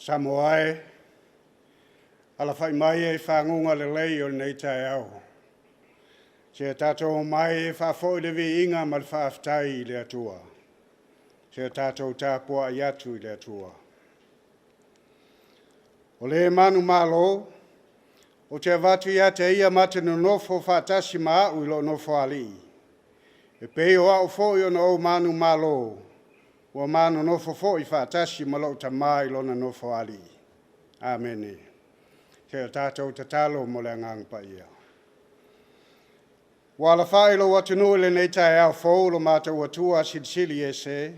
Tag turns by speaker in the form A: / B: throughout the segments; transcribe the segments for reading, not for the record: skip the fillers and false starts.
A: Samoa e, alafai mai i faguga lelei o lenei taeao. Seia tatou omai e faafoi le viiga ma le faafetai i le Atua. Seia tatou tapuai atu i le Atua. O le manumalo, ou te avatu ia te ia ma te nonofo faatasi ma au i lou Nofoalii, e pei o au foi ona ou manumalo, ua ma nonofo foi faatasi ma lou Tama i lona Nofoalii. Amene. Se i tatou tatalo mo le Agaga Paia. Ua alafai lou atunuu i lenei taeao fou lo matou Atua Silisili Ese,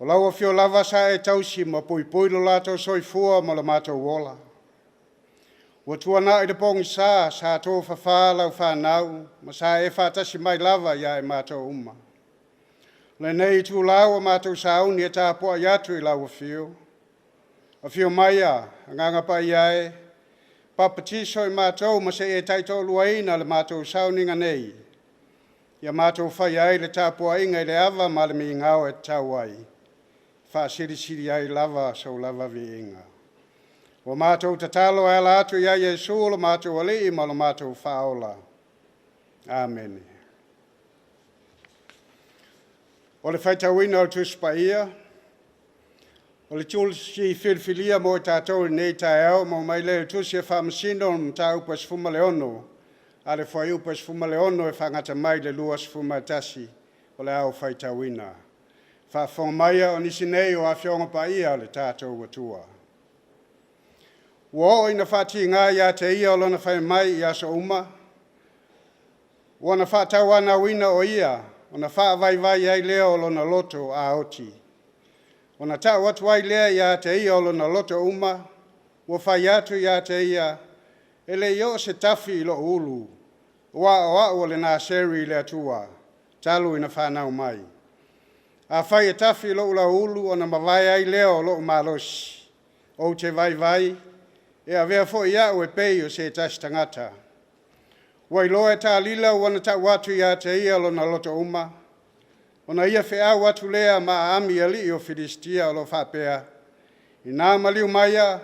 A: o lau Afio lava sa e tausi ma puipui lo latou soifua ma lo matou ola. Ua tuanai le pogisa sa tofafa lau fanau ma sa e faatasi mai lava ia i matou uma. O lenei itula ua matou sauni e tapuai atu i lau Afio, afio maia Agaga Paia e, papatiso i matou ma se i e taitoaluaina le matou sauniga nei, ia matou faia ai le tapuaiga i le ava ma le migao e tatau ai, faasilisili ai lava sou lava viiga. Ua matou tatalo e ala atu ia Iesu lo matou Alii ma lo matou Faaola. Amene. O le faitauina o le Tusi Paia, o le Tusi filifilia mo i tatou i lenei taeao ma mai lea i le Tusi a Faamasino o le Mataupu 16, a le Fuaiupu 16 e faagata mai i le 21 o le a ou faitauina. Faafofoga maia o nisi nei o Afioga Paia a le tatou Atua. Ua oo ina faatiga ia te ia o lona fai mai i aso uma, ua na faatauanauina o ia, ona faavaivai ai lea o lona loto a oti. Ona tau atu ai lea ia te ia o lona loto uma, ua fai atu ia te ia, e le i oo se tafi i lou ulu, aua o au o le Naseri i le Atua, talu ina fanau mai. Afai e tafi i lou lauulu ona mavae ai lea o lou malosi, ou te vaivai, e avea foi au e pei o se tasi tagata. Ua iloa e Talila ua na tau atu ia te ia lona loto uma, ona ia feau atu lea ma aami i alii o Filistia o lo o faapea, Ina maliu maia,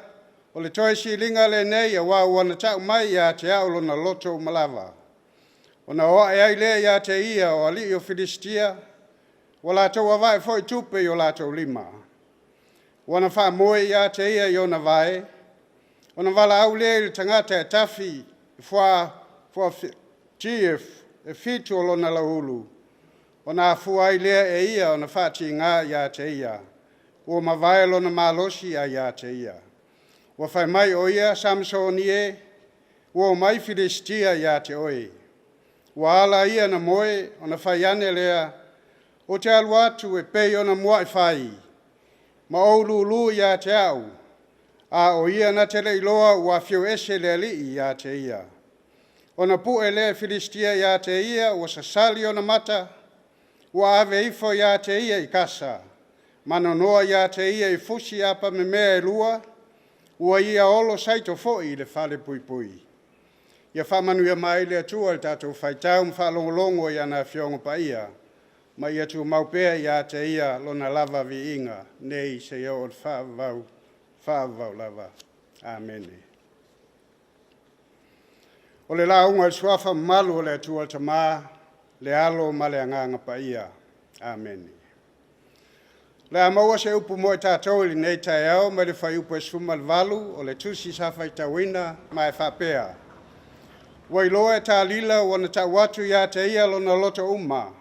A: o le toe siliga lenei aua ua na tau mai ia te au lona loto uma lava. Ona o ae ai lea ia te ia o alii o Filistia, ua latou avae foi tupe i o latou lima. Ua na faamoe ia te ia i ona vae, ona valaau lea i le tagata e tafi i fuafuatia e fitu o lona lauulu, ona afua ai lea e ia ona faatiga ia te ia, ua mavae lona malosi ae ia te ia. Ua fai mai o ia, Samasoni e, ua omai Filistia ia te oe. Ua ala ia na moe, ona fai ane lea, ou te alu atu e pei ona muai fai, ma ou lulu ia te au, a o ia na te le iloa ua afio ese le Alii ia te ia. Ona pue lea e Filistia ia te ia, ua sasali ona mata, ua ave ifo ia te ia i Kasa, ma nonoa ia te ia i fusi apamemea e lua, ua ia olo saito foi i le falepuipui. Ia faamanuia mai le Atua i le tatou faitau ma faalogologo i ana Afioga Paia, ma ia tumau pea ia te ia lona lava viiga, nei seia oo i le faavavau, faavavau lava. Amene. O le lauga i le suafa mamalu o le Atua le Tama, le Alo ma le Agaga Paia. Amene. O le a maua se upu mo i tatou i lenei taeao mai le fuaiupu 18 o le tusi sa faitauina ma e faapea, Ua iloa e Talila ua na tau atu ia te ia lona loto uma,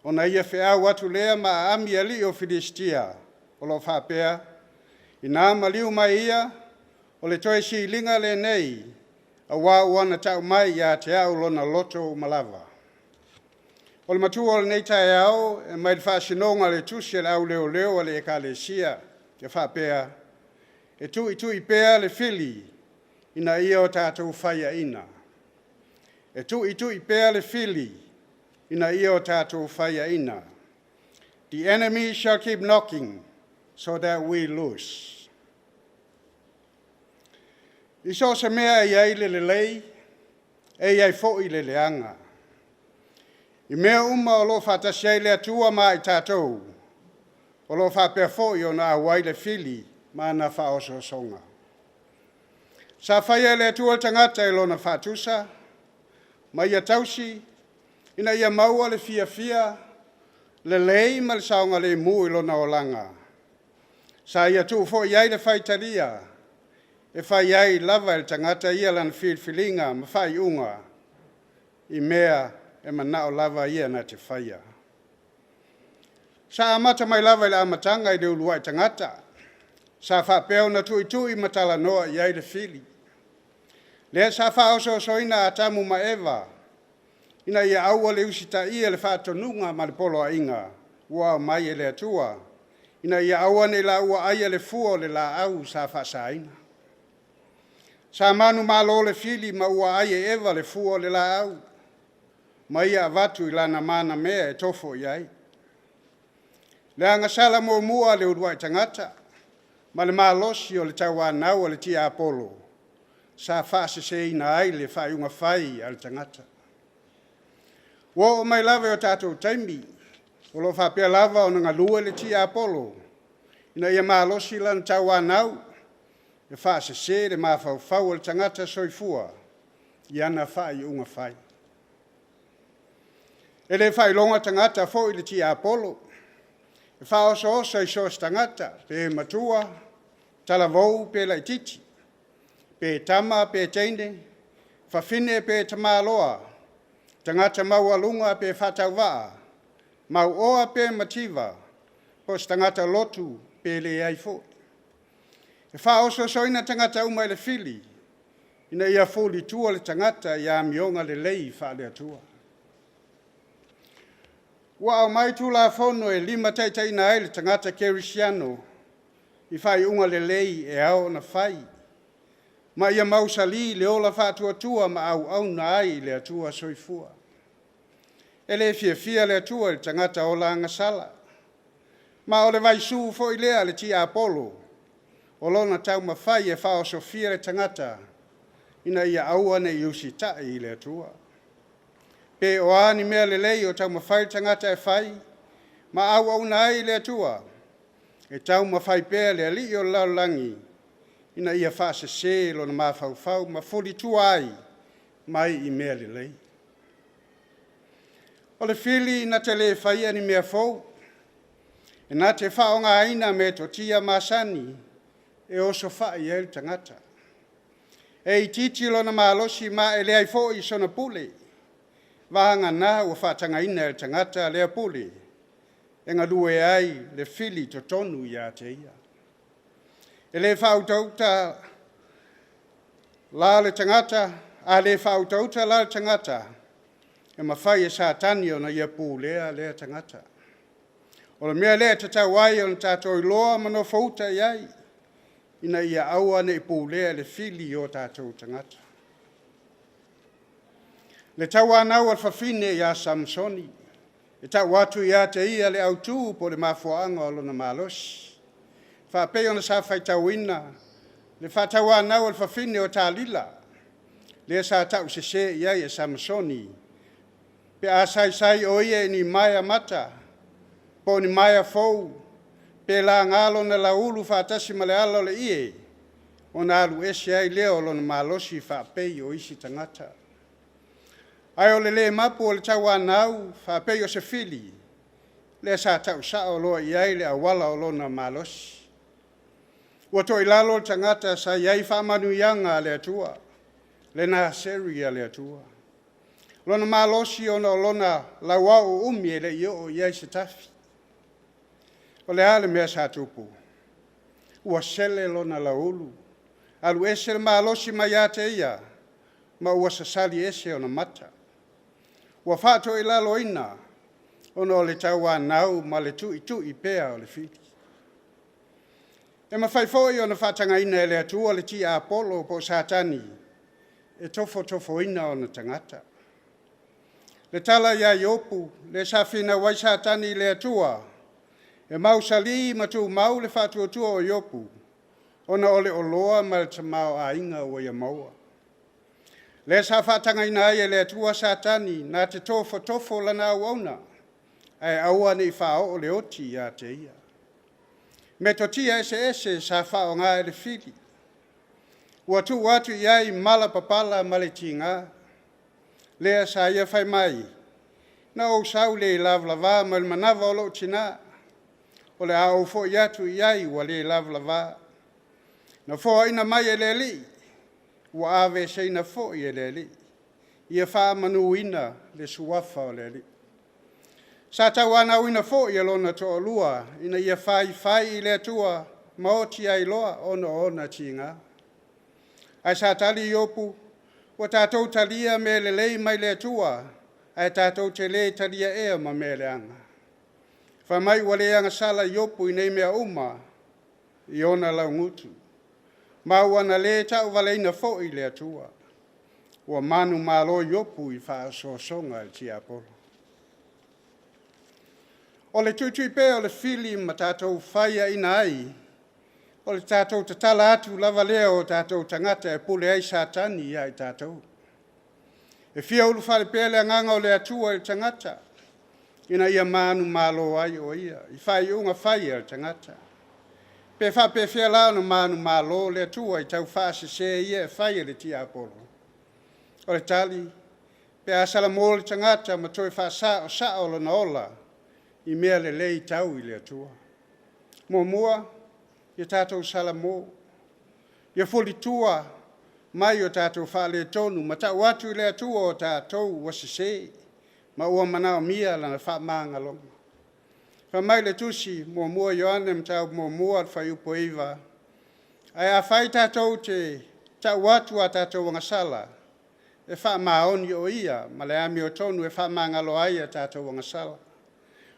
A: ona ia feau atu lea ma aami alii o Filistia, o lo o faapea, Ina maliu mai ia, o le toe siliga lenei, aua ua na tau mai ia te au lona loto uma lava. O le matua o lenei taeao e mai le faasinoga o le tusi a le au leoleo a le Ekalesia. E faapea, e tuitui pea le fili ina ia o tatou faiaina. E tuitui pea le fili ina ia o tatou faiaina. The enemy shall keep knocking so that we lose. I so o se mea e i ai le lelei, e i ai foi le leaga. I mea uma o lo o faatasi ai le Atua ma i tatou, o lo o faapea foi ona auai le fili ma ana faaosoosoga. Sa faia e le Atua le tagata i lona faatusa ma ia tausi ina ia maua le fiafia, lelei ma le saogalemu i lona olaga. Sa ia tuu foi i ai le faitalia e fai ai lava e le tagata ia lana filifiliga ma faaiuga i mea e manao lava ia na te faia. Sa amata mai lava i le amataga i le uluai tagata sa faapea ona tuitui ma talanoa i ai le fili, lea sa faaosoosoaina Atamu ma Eva ina ia aua le usitaia le faatonuga ma le poloaiga ua aumai e le Atua, ina ia aua ne i laua aia le fua o le laau sa faasaina. Sa manumalo le fili ma ua ai e Eva le fua o le laau ma ia avatu i lana manamea e tofo i ai. Le agasala muamua a le uluai tagata ma le malosi o le tauanau a le tiapolo, sa faaseseina ai le faaiuga fai a le tagata. Ua oo mai lava i o tatou taimi, o lo o faapea lava ona galue le tiapolo ina ia malosi lana tauanau e faasese le mafaufau o le tagata soifua i ana faaiuga fai. E le faailoga tagata foi le tiapolo, e faaosooso i so o se tagata, pe matua, talavou pe laitiiti, pe tama pe teine, fafine pe tamaloa, tagata maualuga pe faatauvaa, mauoa pe mativa, po o se tagata lotu pe leai foi. E faaosoosoaina tagata uma e le fili ina ia fulitua le tagata i amioga lelei faale-Atua. Ua aumai Tulafono e limataitaiina ai le tagata kerisiano i faaiuga lelei e ao ona fai, ma ia mausali le ola faatuatua ma auauna ai i le Atua soifua. E le fiafia le Atua i le tagata ola agasala, ma o le vaisu foi lea a le tiapolo o lona taumafai e faaosofia le tagata ina ia aua ne i usitai i le Atua. Pe o a ni mea lelei o taumafai le tagata e fai ma auauna ai i le Atua, e taumafai pea le alii o le lalolagi ina ia faasese lona mafaufau ma fulitua ai mai i mea lelei. O le fili na te le faia ni mea fou, e na te faaaogaina metotia masani e osofai ai le tagata. E itiiti lona malosi ma e leai foi sona pule, vagana ua faatagaina e le tagata lea pule e galue ai le fili i totonu ia te ia. E le faautauta la le tagata, a le faautauta la le tagata, e mafai e Satani ona ia pulea lea tagata. O le mea lea e tatau ai ona tatou iloa ma nofouta i ai, ina ia aua ne i pulea e le fili o tatou tagata. Le tauanau a le fafine ia Samusoni, e tau atu ia te ia le autu po o le mafuaaga o lona malosi. E faapei ona sa faitauina le faatauanau a le fafine o Talila, lea sa tausese i ai e Samusoni pe a saisai o ia i ni maea mata po o ni maea fou, pe laga lona lauulu faatasi ma le ala o le ie, ona alu ese ai lea o lona malosi faapei o isi tagata. Ae o le le mapu o le tauanau faapei o se fili, lea sa tau sao loa i ai le auala o lona malosi. Ua toilalo le tagata sa i ai faamanuiaga a le Atua, le Naseri a le Atua. Lona malosi ona o lona lauao uumi e le i oo i ai se tafi. O le a le mea sa tupu? Ua sele lona lauulu, alu ese le malosi mai ia te ia, ma ua sasali ese ona mata. Ua faatoilaloina ona o le tauanau ma le tuitui pea o le fili. E mafai foi ona faatagaina e le Atua le tiapolo po o Satani e tofotofoina ona tagata. Le tala ia Iopu, le sa finau ai Satani i le Atua, e mausali ma tumau le faatuatua o Iopu, ona o le oloa ma le tamaoaiga ua ia maua. Lea sa faatagaina ai e le Atua Satani na te tofotofo lana auauna, ae aua ne i faaoo le oti ia te ia. Metotia eseese sa faaaoga e le fili, ua tuu atu i ai malapapala ma le tiga. Lea sa ia fai mai, “Na ou sau le lavalava mai le manava o lou tina, o le a ou foi atu i ai ua le lavalava.” Na foaina mai e le Alii, ua aveeseina foi e le Alii. Ia faamanuina le Suafa o le Alii. Sa tauanauina foi e lona toalua ina ia faifai i le Atua ma oti ai loa ona o ona tiga. Ae sa tali Iopu, “Ua tatou talia mea lelei mai le Atua, ae tatou te le talia ea ma mea leaga?” Fai mai ua le agasala Iopu i nei mea uma i ona laugutu, ma ua na le tauvaleina foi le Atua. Ua manumalo Iopu i faaosoosoga a le tiapolo. O le tuitui pea o le fili ma tatou faiaina ai, o le tatou tatala atu lava lea o tatou tagata e pule ai Satani ia i tatou. E fia ulufale pea le Agaga o le Atua i le tagata ina ia manumalo ai o ia i faaiuga fai a le tagata. Pe faapefea la ona manumalo le Atua i taufaasese ia e fai e le tiapolo? O le tali, pe a salamo le tagata ma toe faasaosao lona ola i mea lelei tau i le Atua. Muamua, ia tatou salamo, ia fulitua mai o tatou faaletonu ma tau atu i le Atua o tatou ua sese ma ua manaomia Lana faamagaloga. Fai mai le Tusi 1 Ioane Mataupu 1 fuaiupu 9, “Ae afai tatou te tau atu a tatou agasala, e faamaoni o Ia ma le amiotonu e faamagalo ai a tatou agasala,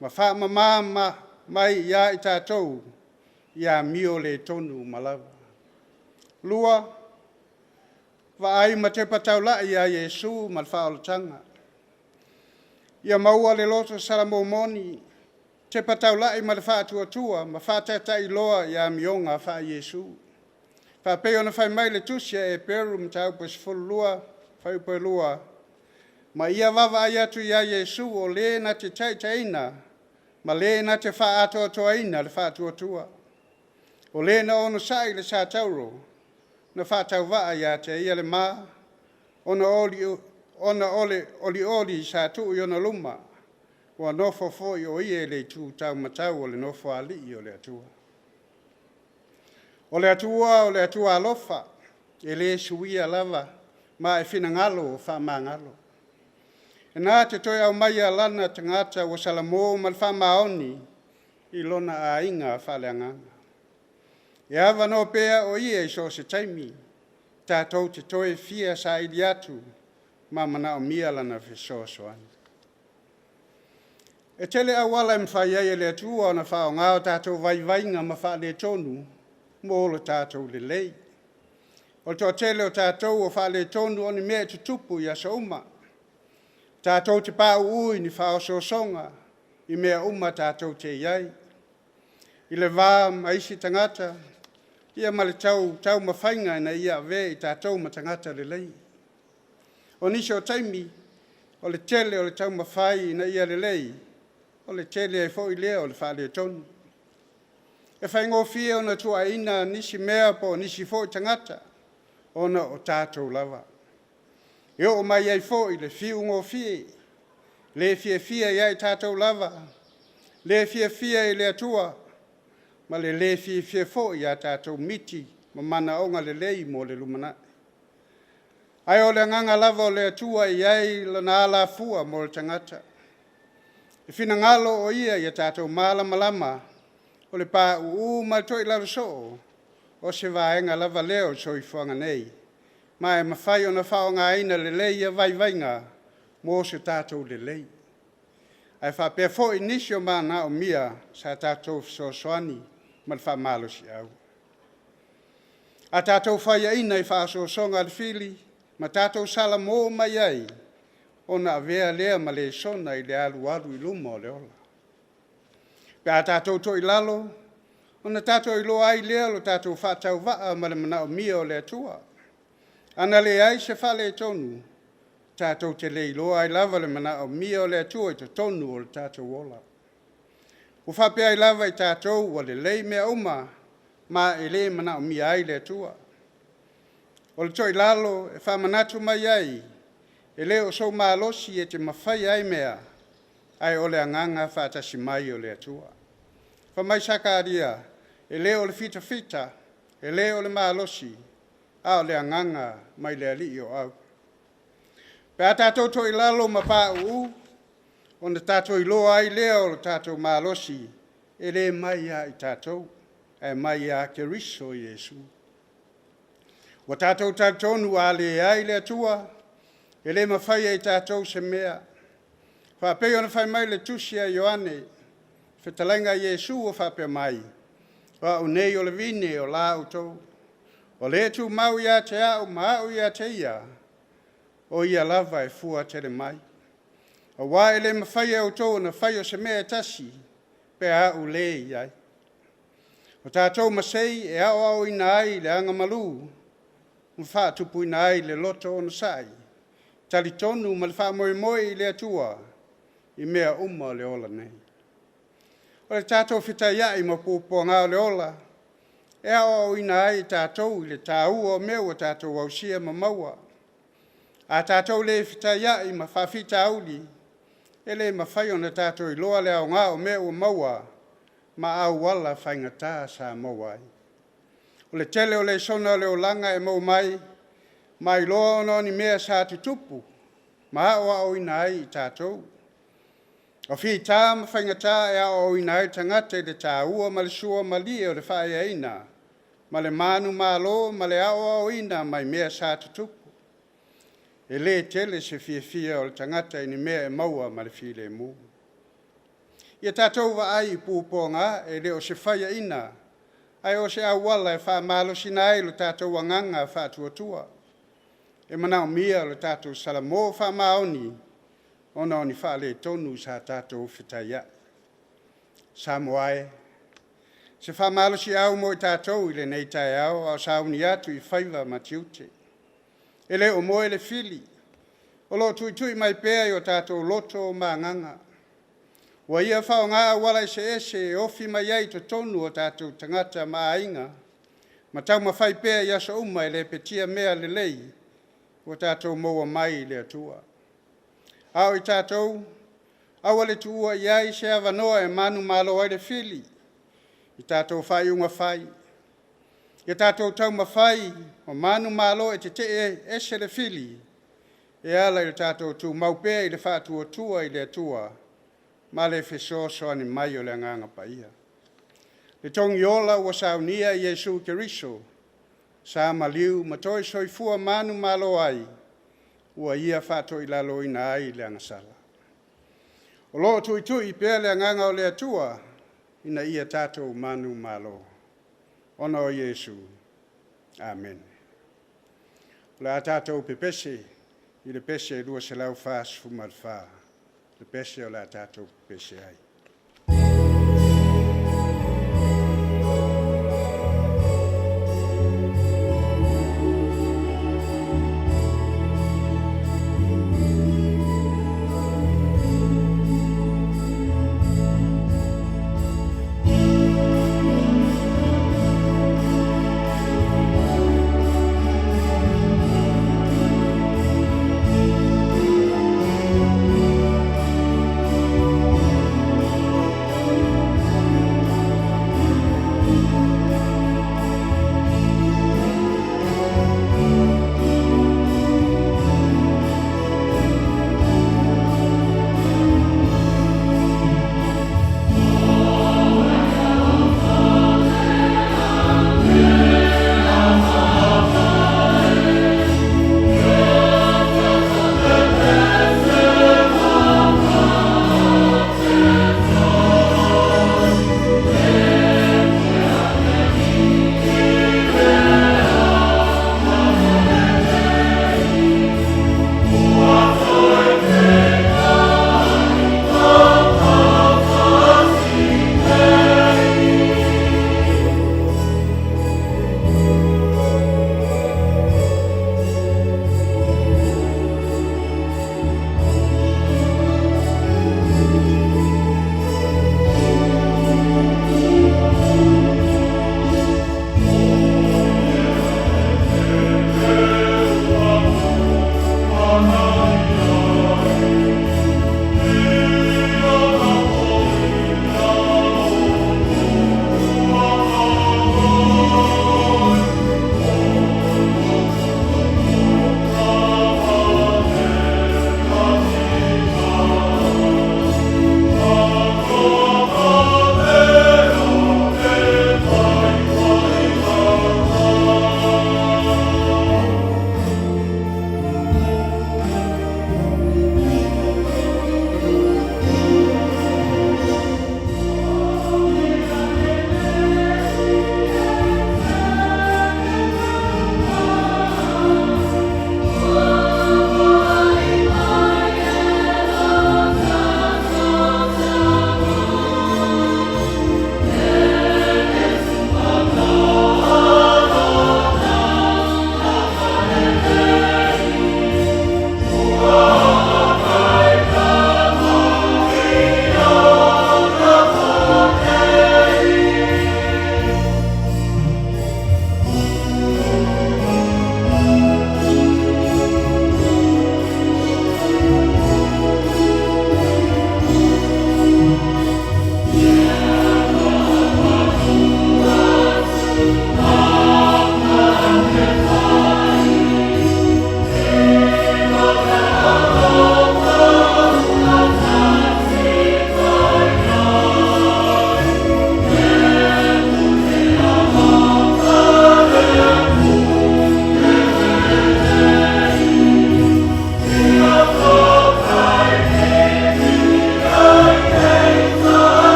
A: ma faamama mai ia i tatou i amio le tonu uma lava.” Lua, vaai ma tepa taulai ia Iesu ma le faaolataga. Ia maua le loto salamo moni, tepa taulai ma le faatuatua ma faataitai loa i amioga faa-Iesu. Faapei ona fai mai le tusi a Eperu mataupu 12 fuaiupu 2, “Ma ia vaavaai atu ia Iesu o le na te taitaiina ma le na te faaatoatoaina le faatuatua. O le na onosai i le satauro na faatauvaa ia te ia le ma, ona o le olioli sa tuu i ona luma, ua nofo foi o ia i le itu taumatau o le Nofoalii o le Atua.” O le Atua o le Atua alofa, e le suia lava, ma e finagalo faamagalo. E na te toe aumaia lana tagata ua salamo ma le faamaoni i lona aiga faaleagaga. E avanoa pea o Ia i so o se taimi tatou te toe fia saili atu ma manaomia Lana fesoasoani. E tele auala e mafai ai e le Atua ona faaaoga o tatou vaivaiga ma faaletonu mo lo tatou lelei. O le toatele o tatou o faaletonu o ni mea e tutupu i aso uma. Tatou te pauu i ni faaosoosoga i mea uma tatou te i ai, i le va ma isi tagata, ia ma le taumafaiga ina ia avea i tatou ma tagata lelei. O nisi o taimi, o le tele o le taumafai ina ia lelei, o le tele ai foi lea o le faaletonu. E faigofie ona tuuaiina nisi mea po o nisi foi tagata ona o tatou lava. E oo mai ai foi le fiu gofie, le fiafia ia i tatou lava, le fiafia i le Atua, ma le le fiafia foi i a tatou miti ma manaoga lelei mo le lumanai. Ae o le agaga lava o le Atua e i ai Lana alafua mo le tagata. E finagalo o Ia ia tatou malamalama, o le pauu ma le toilalo soo, o se vaega lava lea o le soifuaga nei, ma e mafai ona faaaogaina lelei ia vaivaiga mo se tatou lelei. Ae faapea foi nisi o manaomia sa tatou fesoasoani ma le faamalosiau. A tatou faiaina i faaosoosoga a le fili ma tatou salamo mai ai, ona avea lea ma lesona i le alualu i luma o le ola. Pe a tatou toilalo, ona tatou iloa ai lea o lo tatou faatauvaa ma le manaomia o le Atua. A na leai se faaletonu, tatou te le iloa ai lava le manaomia o le Atua i totonu o le tatou ola. Ua faapea ai lava i tatou ua lelei mea uma ma e le manaomia ai le Atua. O le toilalo e faamanatu mai ai, e le o sou malosi e te mafaia ai mea, ae o le agaga faatasi mai o le Atua. Fai mai Sakaria, e le o le fitafita, e le o le malosi, a o le agaga mai le Alii o au. Pe a tatou toilalo ma pauu, ona tatou iloa ai lea o le tatou malosi, e le mai ia i tatou, ae mai ia Keriso Iesu. Ua tatou talitonu a leai le Atua, e le mafai e i tatou se mea. E faapei ona fai mai le tusi a Ioane, fetalaiga a Iesu ua faapea mai, “O au nei o le vine o la outou. O le tumau ia te au ma au ia te ia, o ia lava e fua tele mai. Aua e le mafai e outou ona faia se mea e tasi, pe a ou le i ai.” O tatou masei e aoaoina ai le agamalu ma faatupuina ai le loto onosai, talitonu ma le faamoemoe i le Atua i mea uma o le ola nei. O le tatou fetaiai ma puapuaga o le ola, e aoaoina ai i tatou i le taua o mea ua tatou ausia ma maua. A tatou le fetaiai ma faafitauli, e le mafai ona tatou iloa le aoga o mea ua maua ma auala faigata sa maua ai. O le tele o lesona o le olaga e maua mai ma iloa ona o ni mea sa tutupu ma aoaoina ai i tatou. O fita ma faigata e aoaoina ai le tagata i le taua ma le suamalie o le faaeaina ma le manumalo ma le aoaoina mai mea sa tutupu. E le tele se fiafia o le tagata i ni mea e maua ma le filemu. Ia tatou vaai i puapuaga, e le o se faiaina, ae o se auala e faamalosiina ai lo tatou agaga faatuatua. E manaomia lo tatou salamo faamaoni ona o ni faaletonu sa tatou fetaiai. Samoa e, o se faamalosiau mo i tatou i lenei taeao a o sauni atu i faiva ma tiute. E le o moe le fili, o lo o tuitui mai pea i o tatou loto ma agaga. Ua ia faaaoga auala eseese e ofi mai ai i totonu o tatou tagata ma aiga ma taumafai pea i aso uma e lepetia mea lelei ua tatou maua mai le Atua. A o i tatou, aua le tuua i ai se avanoa e manumalo ai le fili i tatou faaiuga fai. Ia tatou taumafai ma manumalo e tetee ese le fili e ala i le tatou tumau pea i le faatuatua i le Atua ma le fesoasoani mai o le Agaga Paia. Le togiola ua saunia e Iesu Keriso, sa maliu ma toe soifua manumalo ai, ua Ia faatoilaloina ai le agasala. O lo o tuitui pea le agaga o le Atua ina ia tatou manumalo ona o Iesu. Amene. O le a tatou pepese i le pese 244, le pese o le a tatou pepese ai.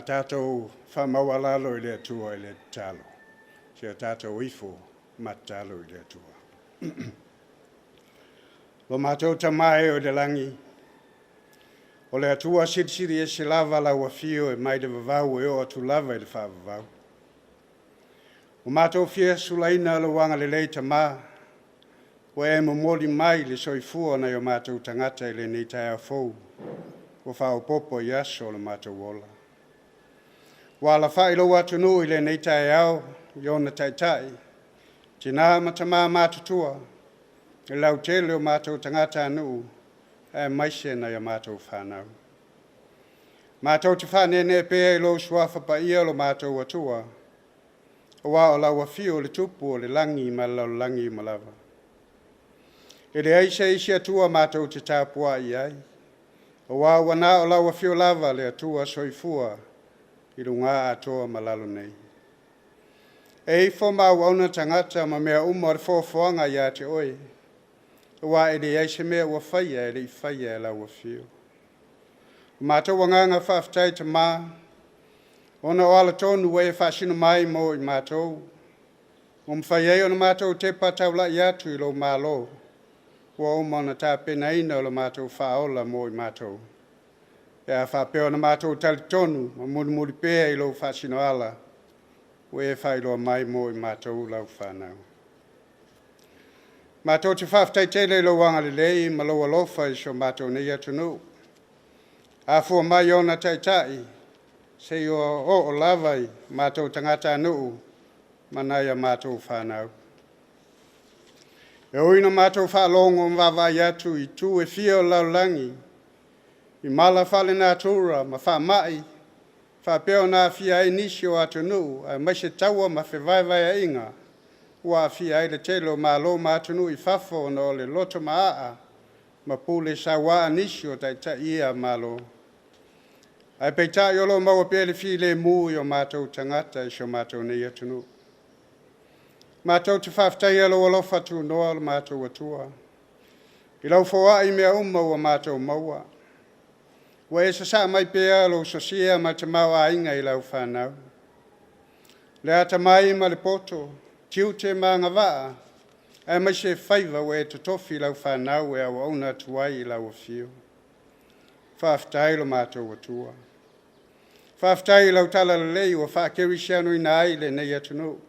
A: tatou faamaualalo i le Atua i le tatalo. Sia tatou ifo ma tatalo i le Atua. Lo matou Tama e i le lagi, o le Atua silisili ese lava lau afio e mai le vavau e oo atu lava i le faavavau. Ua matou fia sulaina lou agalelei Tama, ua e momoli mai le soifua o nai o matou tagata i lenei taeao fou ua faaopoopo i aso o le matou ola. Ua alafai lou atunuu i lenei taeao i ona taitai, tina ma tama matutua, le lautele o matou tagatanuu, aemaise nai a matou fanau. Matou te faaneenee pea i lou suafa paia lo matou Atua, aua o lau afio o le Tupu o le lagi ma le lalolagi uma lava. E leai se isi Atua matou te tapuai i ai, aua ua na o lau afio lava le Atua soifua i luga atoa ma lalo nei. E ifo ma auauna tagata ma mea uma o le foafoaga ia te oe, aua e leai se mea ua faia e le i faia e lau afio. O matou agaga faafetai Tama, ona o alatonu ua e faasino mai mo i matou, ua mafai ai ona matou tepa taulai atu i lou Malo, ua uma ona tapenaina lo matou faaola mo i matou, pe a faapea ona matou talitonu ma mulimuli pea i lou faasinoala ua e faailoa mai mo i matou lau fanau. Matou te faafetai tele i lou agalelei ma lou alofa i si o matou nei atunuu, afua mai ona taitai seia oo lava i matou tagatanuu ma nai a matou fanau. E ui ina matou faalogo ma vaavaai atu i itu e fia o le lalolagi i mala faalenatura ma faamai faapea ona aafia ai nisi o atunuu aemaise taua ma fevaevaeaiga ua aafia ai le tele o Malo ma atunuu i fafo ona o le loto maaa ma pule saua a nisi o taitai ia Malo. Ae peitai o lo o maua pea le filemu i o matou tagata i si o matou nei atunuu. Matou te faafetaia lou alofa tunoa o le matou Atua, i lau foai i mea uma ua matou maua. Ua e sasaa mai pea lou sosia ma le tamaoaiga i lau fanau. Le atamai ma le poto, tiute ma agavaa, aemaise faiva ua e totofi i lau fanau e auauna atu ai i lau afio. Faafetai lo matou Atua. Faafetai i lau talalelei ua faakerisianoina ai lenei atunuu.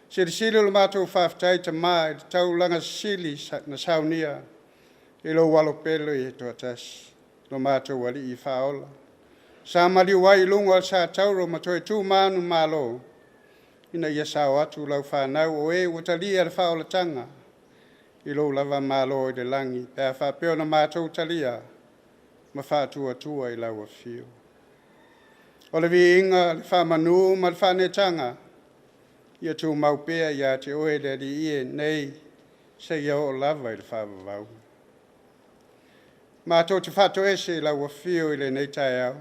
A: Silisili lo matou faafetai Tama i le taulaga sisili na saunia e lou Alo pele e toatasi, lo matou Alii Faaola. Sa maliu ai i luga o le sa tauro ma toe tu manumalo, ina ia sao atu lau fanau o e ua talia le faaolataga i lou lava Malo i le lagi, pe a faapea ona matou talia ma faatuatua i lau afio. O le viiga, le faamanu ma le faaneetaga, ia tumau pea ia te oe le Alii e, nei seia oo lava i le faavavau. Matou te faatoese i lau afio i lenei taeao,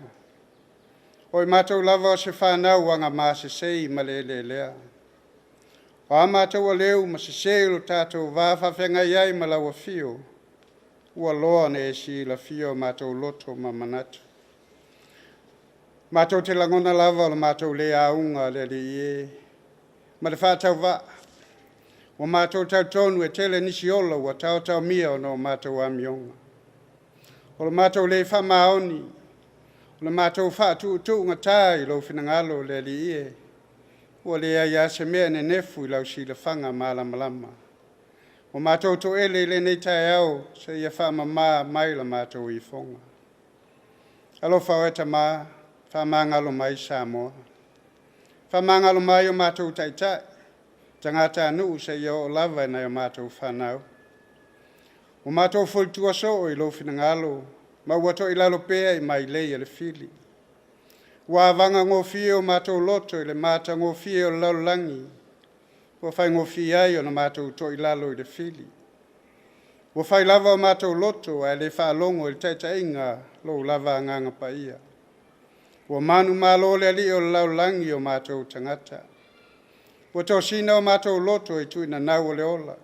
A: o i matou lava o se fanau agamasesei ma le eleelea. O a matou aleu ma sese i lo tatou va faafeagai ai ma lau afio, ua loa ona e silafia o matou loto ma manatu. Matou te lagona lava o le matou le auga le Alii e, ma le faatauvaa. Ua matou talitonu e tele nisi ola ua taotaomia ona o matou amioga. O le matou le faamaoni, o le matou faatuutuugata i lou finagalo le Alii e, ua leai lava se mea e nenefu i lau silafaga malamalama. Ua matou toele i lenei taeao seia faamama mai la matou ifoga. Alofa oe Tama, faamagalo mai Samoa. Faamagalo mai o matou taitai, tagatanuu seia oo lava i nai o matou fanau. Ua matou fulitua soo i lou finagalo, ma ua toilalo pea i mailei a le fili. Ua avagagofie o matou loto i le matagofie o le lalolagi, ua faigofie ai ona matou toilalo i le fili. Ua fai lava o matou loto ae le faalogo i le taitaiga a lou lava Agaga Paia. Ua manumalo le alii o le lalolagi i o matou tagata. Ua tosina o matou loto i tuinanau o le ola.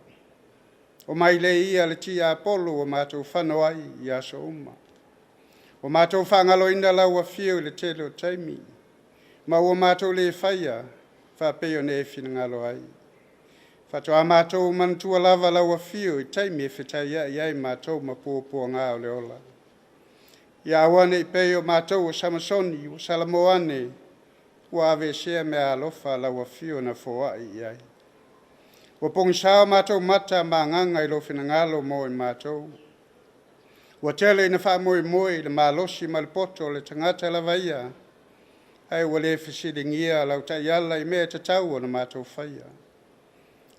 A: O mailei ia a le tiapolo ua matou fano ai i aso uma. Ua matou faagaloina lau afio i le tele o taimi, ma ua matou le faia faapei ona e finagalo ai. Faatoa matou manatua lava lau afio i taimi e fetaiai ai matou ma puapuaga o le ola. Ia aua ne i pei o matou o Samasoni ua salamo ane ua aveesea meaalofa a lau afio na foai i ai. Ua pogisa o matou mata ma agaga i lou finagalo mo i matou. Ua tele ina faamoemoe i le malosi ma le poto o le tagata lava ia, ae ua le fesiligia lau taiala i mea e tatau ona matou faia.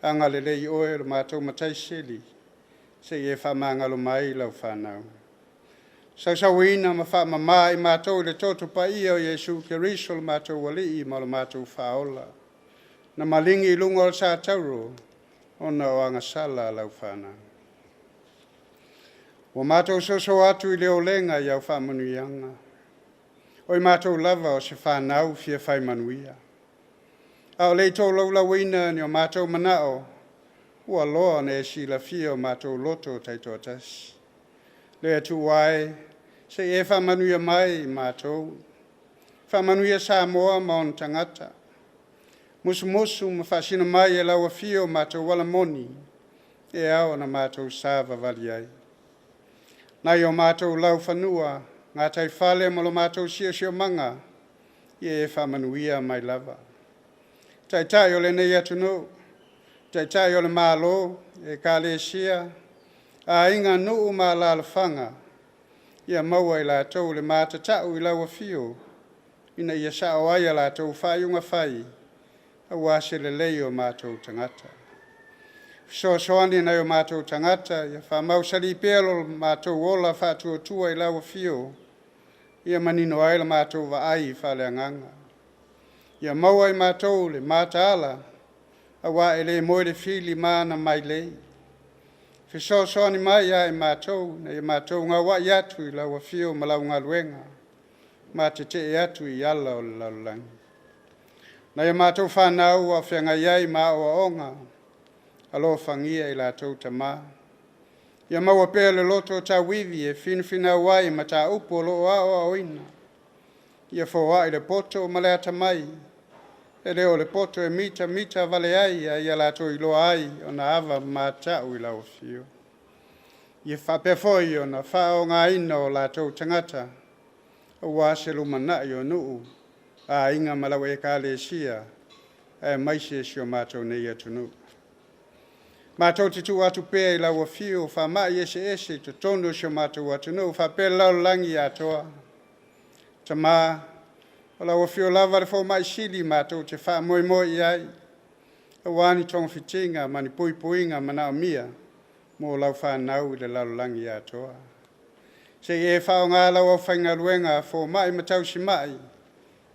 A: Agalelei oe lo matou Matai Sili, se i e faamagalo mai lau fanau. Sausuina ma faamama i matou i le toto paia o Iesu Keriso lo matou Alii ma lo matou Faaola, na maligi i luga o le satauro, ona o agasala a lau fanau. Ua matou soso atu i le olega i au faamanuiaga. O i matou lava o se fanau fia fai manuia. A o le i tolaulauina ni o matou manao, ua loa ona e silafia o matou loto taitoatasi. Le Atua e, se i e faamanuia mai i matou. Faamanuia Samoa ma ona tagata. Musumusu ma faasino mai e lau afio o matou ala moni, e ao ona matou savavali ai. Nai o matou laufanua, gataifale ma lo matou siosiomaga, ia e faamanuia mai lava. Taitai o lenei atunuu, Taitai o le Malo, Ekalesia, aiga, nuu ma alaalafaga, ia maua e i latou le matatau i lau afio, ina ia sao ai a latou faaiuga fai, aua se lelei o matou tagata. Fesoasoani i nai o matou tagata, ia faamausali pea lo matou ola faatuatua i lau afio, ia manino ai la matou vaai faaleagaga. Ia maua e matou le mataala, aua e le moe le fili ma ana mailei. Fesoasoani mai ia i matou, ina ia matou gauai atu i lau afio ma lau galuega, ma tetee atu i ala o le lalolagi. Nai a matou fanau ua feagai ai ma aoaoga, alofagia i latou tama. Ia maua pea le loto tauivi e finafinau ai i mataupu o lo o aoaoina. Ia foai le poto ma le atamai, e le o le poto e mitamita vale ai, a ia latou iloa ai ona avamatau i lau afio. Ia faapea foi ona faaaogaina o latou tagata, aua se lumanai o nuu, aiga ma lau ekalesia, aemaise si o matou nei atunuu. Matou te tuu atu pea i lau afio faamai eseese i totonu o si o matou atunuu faapea le lalolagi atoa. Tama, o lau afio lava le fomai sili matou te faamoemoe i ai, aua ni togafitiga ma ni puipuiga manaomia mo lau fanau i le lalolagi atoa. Se i e faaaoga lau aufaigaluega fomai ma tausimai,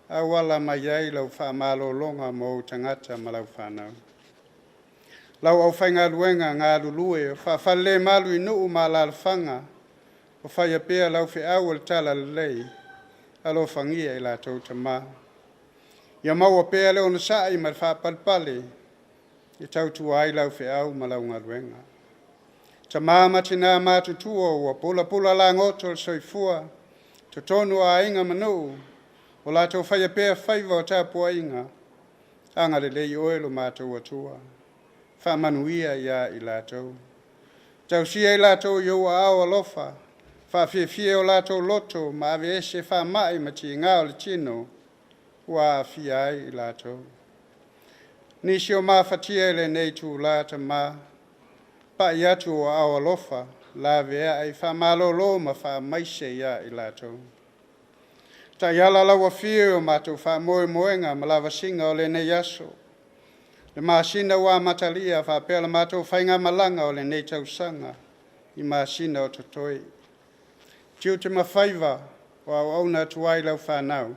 A: auala mai ai lau faamalologa mo ou tagata ma lau fanau. Lau aufaigaluega galulue o faafalelemalu i nuu ma alaalafaga, o faia pea lau feau o le talalelei, alofagia i latou tama. Ia maua pea le onosai ma le faapalepale e tautua ai lau feau ma lau galuega. Tama ma tina matutua ua pulapula lagoto le soifua, totonu o aiga ma nuu, o latou faia pea faiva o tapuaiga, agalelei oe lo matou Atua. Faamanuia ia i latou. Tausia i latou i ou aao alofa, faafiafia o latou loto ma aveese faamai ma tiga o le tino ua aafia ai i latou. Nisi o mafatia i lenei itula tama, pai atu o aao alofa, laveai, faamalolo ma faamaise ia i latou. Taiala lau afio i o matou faamoemoega ma lavasiga o lenei aso. Le masina ua amatalia faapea la matou faigamalaga o lenei tausaga i masina o totoe. Tiute ma faiva o auauna atu ai lau fanau,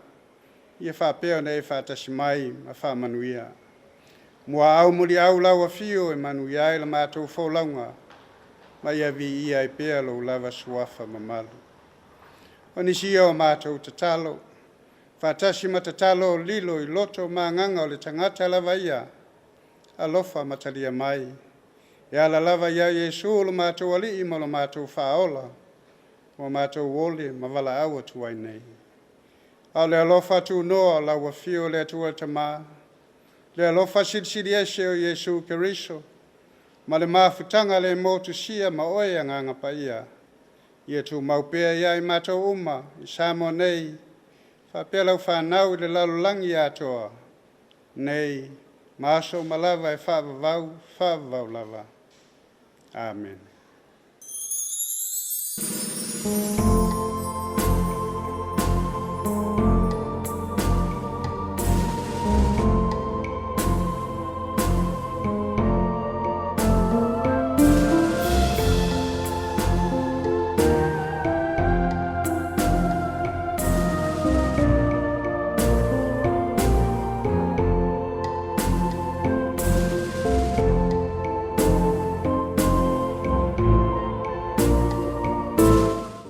A: ia faapea ona e faatasi mai ma faamanuia. Muaau muliau lau afio e manuia ai la matou folauga, ma ia viia ai pea lou lava suafa mamalu. O nisi ia o matou tatalo, faatasi ma tatalo lilo i loto ma agaga o le tagata lava ia, alofa ma talia mai. E ala lava ia Iesu lo matou Alii ma lo matou Faaola, ua matou ole ma valaau atu ai nei. A o le alofa tunoa o lau Afio le Atua Tamā, le alofa silisili ese o Iesu Keriso, ma le mafutaga le motusia ma oe Agaga Paia, ia tumau pea ia i matou uma i Samoa nei, faapea lau fanau i le lalolagi atoa, nei ma aso uma lava e faavavau, faavavau lava. Amene.